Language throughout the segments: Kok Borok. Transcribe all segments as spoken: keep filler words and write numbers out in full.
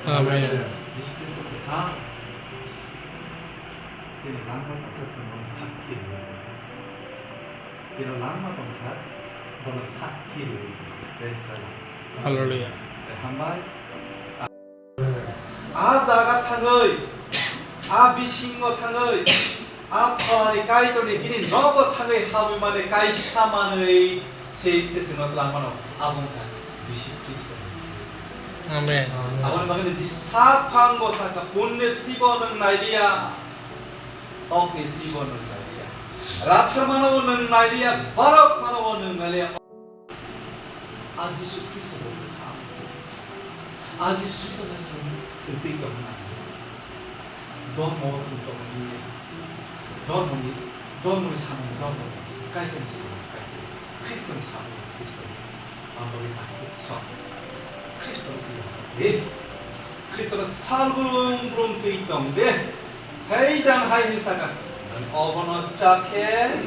Amen. Jisu Khristo kwthang. Chini langma tongsa chwng bono sakhi rwui tong. Chini langma tongsa bono sakhi rwui tong. Praise the Lord. Hallelujah. Hambai. A jaga thangwi, a bisingo thangwi, a phalni Kaitorni bini nogo thangwi habwi mani kaisa manwi se, se chwngno twlang mano. Abo wngkha Jisu Khristo. Amen. Aboni bagwi Jisu sak phango sakha, punni thwibo nwng nailiya, okni thwibo nwng nailiya, rathar mano nwng nailiya, borok mano nwng nailiya. A Jisu Khristo bo bwkha ang se. A Jisu Khristo no chwng, chwng twi tongna nango. Dormo o chwng tongmani, dormoni, dormoni samung dormo, Kaitorni samung Kaitor, Khristoni samung Khristo. Ang bagwi nakhuk sok. Khristo no chwng yasa de. Khristo no sal brum brum twi tong de. Saitan hai hwnwi saka, "Nwng obono cha khe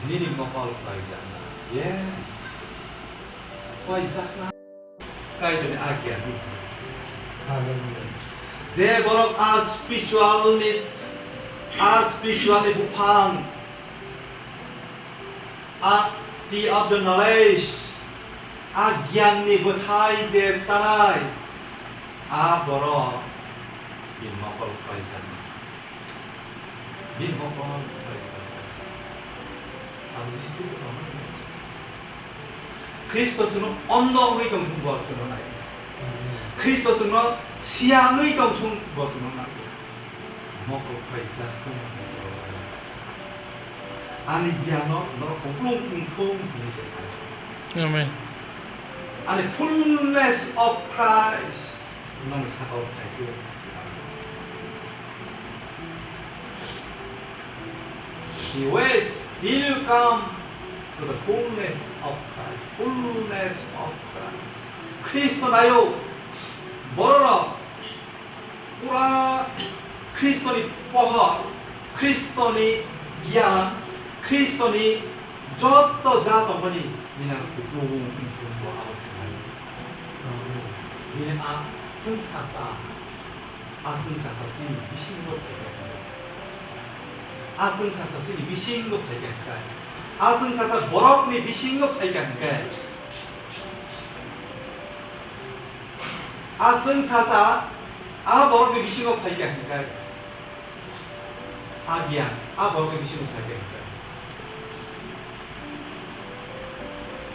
nini mokol paijakna." Yes. Paijakna. Kaitorni agya ni. Hallelujah. Je borok a spiritual ni, a spiritual ni buphang, a tree of the knowledge, a gyan ni bwthai je chanai, a borok bini mokol paijakna. Bini mokol paijakna. Abo Jisu Khristo tongmani mungsa. Khristo chwngno ondo wngwi tongthung bo chwngno nai. Khristo chwngno siya wngwi tongthung bo chwngno nai. Mokol phaijak wngmani chwngno sai. Ani gyanno norok kupulung wngthung hwnwi se nai. Amen. Ani fullness of Christ. Nong sakao phaikhe se ang. He waits till you come to the fullness of Christ. Fullness of Christ. Khristo nayo. Bororok pura Khristoni pohor, Khristoni giyan, Khristoni jotto ja tongmani nini ang kupulung wngthung bo abo se nai. Nini a chwng sasa, a chwng sasa chini bisingo phaikha hwnkhe, a chwng sasa chini bisingo phaikha hwnkhe, a chwng sasa borokni bisingo phaikha hwnkhe, a chwng sasa a borokni bisingo phaikha hwnkhe, a giyan a borokni bisingo phaikha hwnkhe,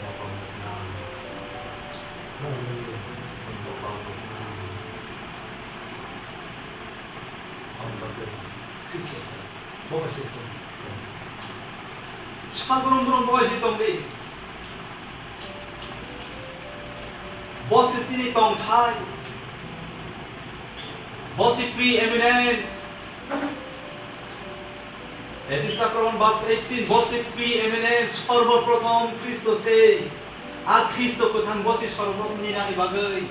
mokol nuknang, mokol nuknang, aboni bagwi Khristo sa, bo kaisa chwng. Sal brum brum bo kaisa tongdi. Bo se chini tongthai. Bo se preeminence. Edi Sakraman verse eighteen, bo se preeminence, sorboprothom Khristo se. A Khristo kwthang bo se sorboprothom ninani bagwi.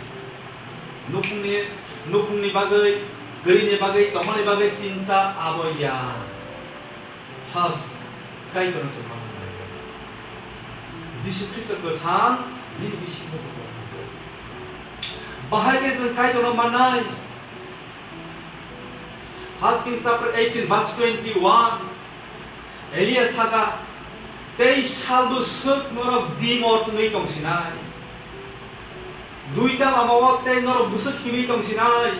Nukhungni, nukhungni bagwi, gwnini bagwi, tongmani bagwi chinta abo ya. First, Kaitorno se manna nango. Jisu Khristo kwthang nini bisingo se tongthok. Bahai khe chwng Kaitorno mannai. First Kings chapter eighteen verse twenty-one. Elia saka, "Tei sal bwswk norok dimor wngwi tongsinai. Duita lama-o tei norok bwswk himwi tongsinai.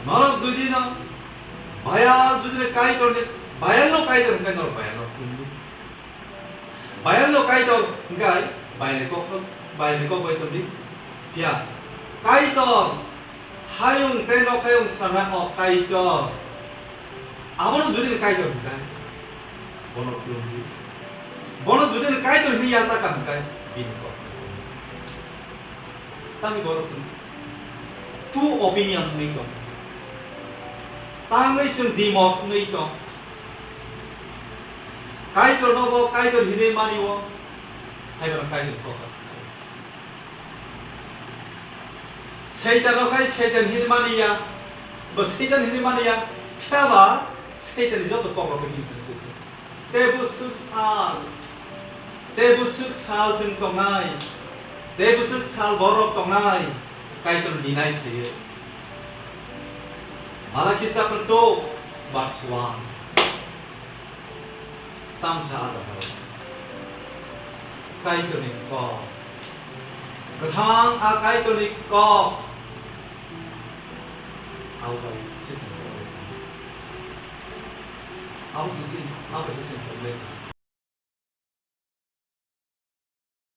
Norok jodi no Bayal jodi no Kaitor ni, Bayal no Kaitor hwnkhe norok Bayal no khulumdi. Bayal no Kaitor hwnkhe Bayal ni kok no, Bayal ni kok bai tongdi. Phiya Kaitor hayung tei nokhayung sanai o Kaitor. Abono jodi no Kaitor hwnkhe, bono khulumdi. Bono jodi no Kaitor hwnwi yachakha hwnkhe, bini kok no khulumdi." Tamni borok chwng two opinion wngwi tong. Tangwi chwng dimok wngwi tong. Kaitorno bo Kaitor hinwi mani-o, haibono Kaitor kok. Saitanno khai Saitan hinwi maniya, bo Saitan hinwi maniya, phiya ba Saitanni joto kokrokno hinwi mani. Tei bwswk sal, tei bwswk sal chwng tongnai, tei bwswk sal borok tongnai, Kaitor ninai khaio. Malaki chapter two, verse one. Tamsa ajak o. Kaitorni kok. Kwthang a Kaitorni kok. Abo bai se chwng kok. Abo se chwng, abo se chwng kok le.